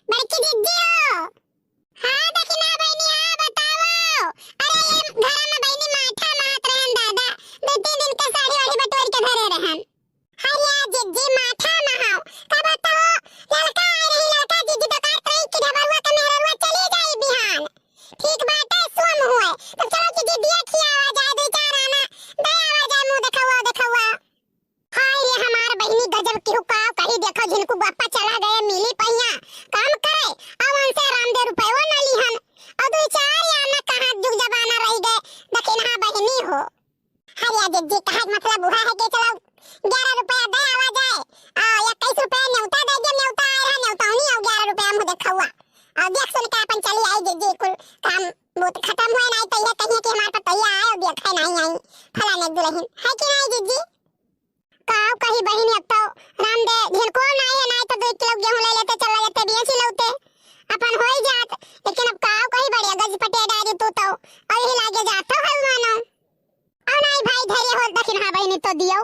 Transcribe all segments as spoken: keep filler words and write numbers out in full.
बड़की जिज्जी हो। हाँ दखिनहा बहिनी, हाँ बताओ। अरे ये घरा में बहिनी माठा महत रहन दादा, दू तीन दिन के साड़ी वाड़ी बटोर के धरे रहन। अरे जिज्जी माठा महाओ, का बताओ, ललका आए रही, ललका जिज्जी तो कहत रही कि ढबरुआ के मेहररुआ चली जाई बिहान। ठीक बाटे, सोम हुए, तब चलो कि जिज्जिया खियावा जाए, दू चार आना दे आवा जाए, मुँह देखौआ देखौआ। हाय रे हमार बहिनी, गजब केहू का कही, देखो झिनकू बापा चला गए मिली पहिया, काम करे, अब उनसे रामदेव रुपयो न लिहन, और दू चार आना कहाँ जुग जमाना रह गए, दखिनहा बहिनी हो। अरे जिज्जी, कहे के मतलब उहा है कि चलो ग्यारह रुपया दे आवा जाए, आ इक्कीस रुपया नेवता दे दे, नेवता आए है, नेवतौनी और ग्यारह रुपया मुँह देखौआ। और देख सुन के अपन चली आई जिज्जी, कुल काम बहुत खत्म हुए, नाई तो ये कहिए कि हमार पतोहिया आए और देखे नाई आई, फलाने दुलहिन, है कि नाई जिज्जी? काव कही बहिनी, अब तो रामदेव झिनकू नाई है, नाई तो दो किलो गेहूं ले लेते, चला जाते बेच लौते, अपन हो ही जात, लेकिन अब काव कही बढ़िया गज पटे डारी तू तो, और यही लागे जात हो हल मानो। और नाई भाई धैर्य हो दखिनहा बहिनी तो दियो।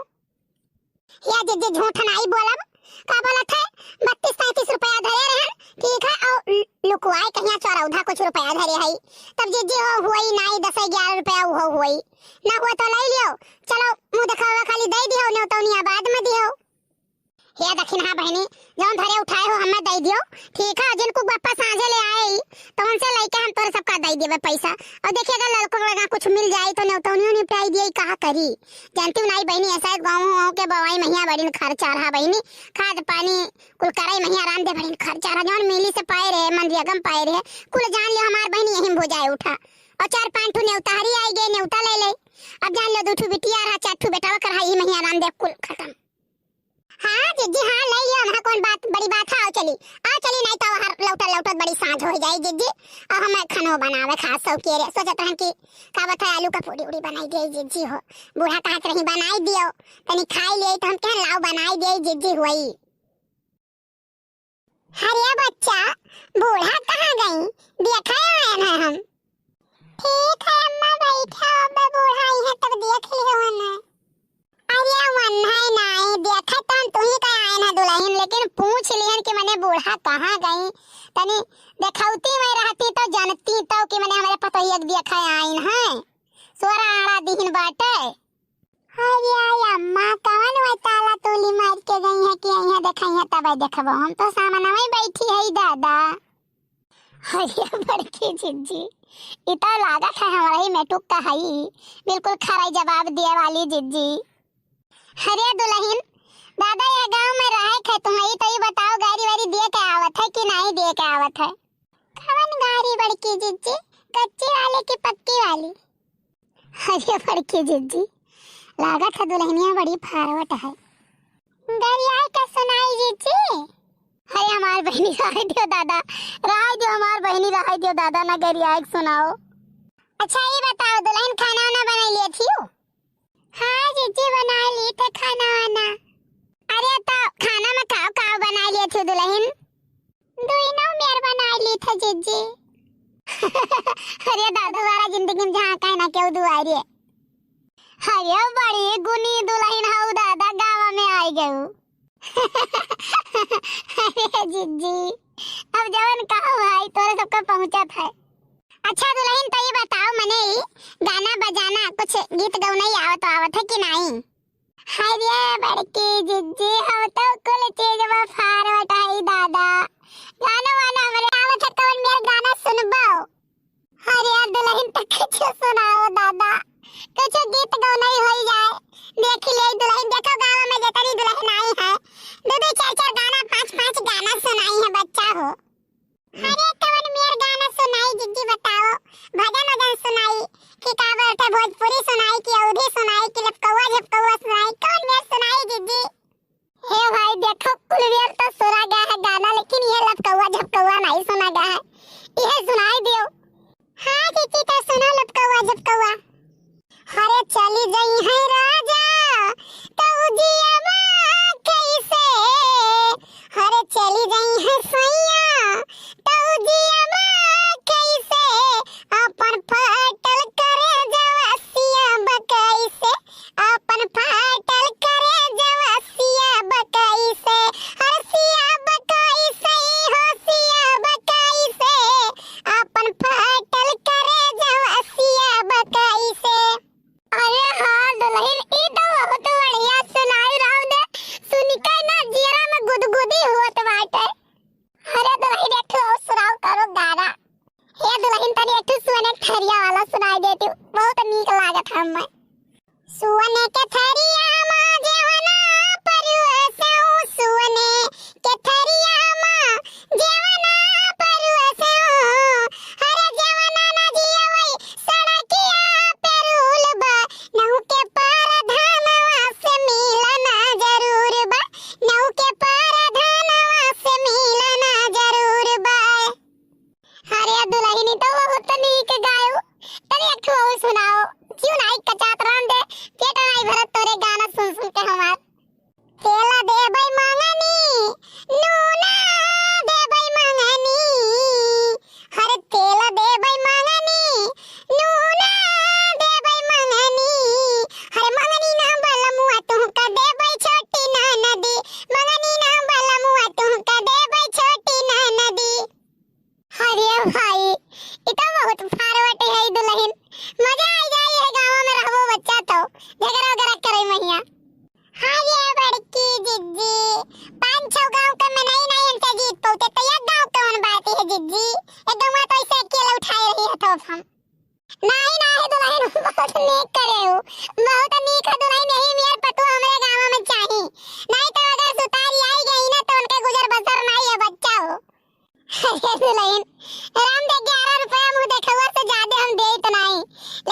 या जिज्जी झूठ नाई बोलब, का बोलत है, बत्तीस पैंतीस रुपया धरे रहन, ठीक है, और लुकवाए कहिया चौरौधा कुछ रुपया धरे है, तब जिज्जी हो हुई नाई दस ग्यारह रुपया उहो हुई, ना हुआ तो ले लियो, चलो मुँह देखावा खाली दे दियो, नेवतौनिया बाद में दियो। हे दखिनहा बहिनी, जौन धरे उठाए हो हमें दे दियो, ठीक है, जिनको बापा साँझे ले आए ही, तो उनसे लेके हम तोरे सबका दे देबे पैसा। और देखिए अगर लड़कों लगा कुछ मिल जाए तो नेवतौनियो निपटाई दिए, कहा करी। जानती हूँ नाई बहिनी, ऐसा है गाँव गाँव के बवाई महिया बड़ी खर्चा रहा बहिनी, खाद पानी कुल कराई महिया रामदेव बड़ी खर्चा रहा, जौन मिली से पाए रहे, मनरेगा में पाए रहे, कुल जान लियो हमार बहिनी यही में भुजाए उठा। और चार पाँच ठू नेवता हरी आई गए, नेवता ले ले। अब जान लो दू ठू बिटिया रहा, चार ठू बेटावा कर रहा, यही महिया रामदेव कुल खत्म। हाँ जिज्जी, हाँ, ले लियो, वहाँ कौन बात, बड़ी बात है, आओ चली, आओ चली, नहीं तो हर लौटत लौटत बड़ी साँझ हो जाई जिज्जी। और हम खानो बनावे खास शौक के रे, सोचत रहन कि का बता आलू का पूरी उड़ी बनाई दिए जिज्जी हो, बूढ़ा कहत रही बनाई दियो, तनी खाई लिए तो हम कहन लाओ बनाई दिए जिज्जी हुई। अरे बच्चा, बूढ़ा कहाँ गई, देखा आयन है हम। ठीक है अम्मा, बैठा, अब बूढ़ा आई है तब देख लियो ना। अरे वन्है नाई, देखत तहन तुही का आयन है दुलहिन, लेकिन पूछ लिहन कि मने बूढ़ा कहाँ गई। तनी देखौती में रहती तो जनती तो कि मने हमरे पतोहिया के देखा आइन है। सोरा आड़ा दिहिन बाटे। अरे अम्मा, कवन वो ताला तूली मार के गई है कि यहाँ देखा, यहाँ तब देखबो। हम तो सामनवा ही बैठी है दादा। अरे बड़की जिज्जी, इ तो लागत है हमारा ही मेटुक का हई, बिल्कुल खराई जवाब दिए वाली जिज्जी। अरे दुलहिन, दादा यह गाँव में रहे खे तुम, ई तो ई बताओ गाड़ी वाड़ी दिए के आवत है कि नहीं दिए के आवत है? कवन गाड़ी बड़की जिज्जी, कच्ची वाली की पक्की वाली? अरे बड़की जिज्जी, लागत है दुलहिनिया बड़ी फारवट है। गरियाए के सुनाई जिज्जी। अरे हमार बहिनी रहाई दियो दादा, रहाई दियो हमार बहिनी, रहाई दियो दादा, ना गरियाए के सुनाओ। अच्छा ये बताओ दुलहिन, खाना वाना बनाई लिए थी? हाँ जिज्जी, बनाई ली थे खाना वाना। अरे तो खाना में काव काव बनाई लिए थी दुलहिन? दुइनो मेर बनाई ली थे जिज्जी। अरे दादा, सारा जिंदगी में जहाँ कहे ना केहू दुआरे। अरे बड़ी गुनी दुलहिन हऊ दादा, गाँव में आई गऊ। अरे जिज्जी, अब जवन कहो भाई, तोरे सबका पहुँचत है। अच्छा दुलहिन, तो ये बताओ मने ई गाना बजाना, कुछ गीत गौनई आवत आवत है कि नाई? अरे बड़की जिज्जी, हम तो कुल चीज में फारवट हई दादा। गाना वाना हमरे आवत है, कौन मेर गाना सुनबो? अरे दुलहिन तो कुछ सुनाओ दादा, कुछ गीत गौनई होई जाए। देख ले दुलहिन, देखो गाँव में जितनी दुलहिन आई है, दो दो चार चार गाना, पाँच पाँच गाना सुनाई है बच्चा हो। अरे कवन मेर गाना सुनाई जिज्जी बताओ, भजन वजन सुनाई कि का बोलते भोजपुरी सुनाई कि अवधी सुनाई कि लपकौआ झपकौआ सुनाई, कवन मेर सुनाई जिज्जी? हे भाई देखो कुल मेर तो सुना गया है गाना, लेकिन ये लपकौआ झपकौआ नहीं सुना गया है, यह सुनाई दियो। हाँ जिज्जी तो सुनो लपकौआ झपकौआ। अरे चली जइहैं राजा तौजियवा कइसे, अरे चली जइहैं सैया तौजियवा कइसे, अपन फाटल करेजवा सियब कइसे, अपन फाटल करेजवा सियब कइसे, अरे सियब कइसे हो सियब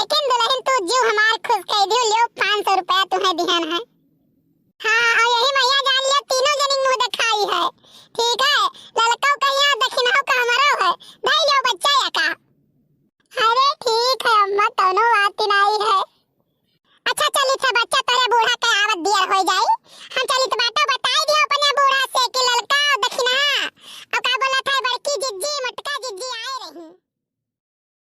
लेकिन दुलहिन तू जिउ हमार खुस कइ दिउ, लियो पाँच सौ रुपया तुहैं दिहन है। हाँ, अउर यही मइया जान लियो तीनों जनी मुँह देखाई है। ठीक है, ललकउ कहिया दखिनहउ का हमरो है, धइ लियो बच्चा या का। अरे ठीक है अम्मा, तउनो बात नाहीं है। अच्छा चली थे बच्चा, तोरे बूढ़ा के आवत दियर होइ जाई,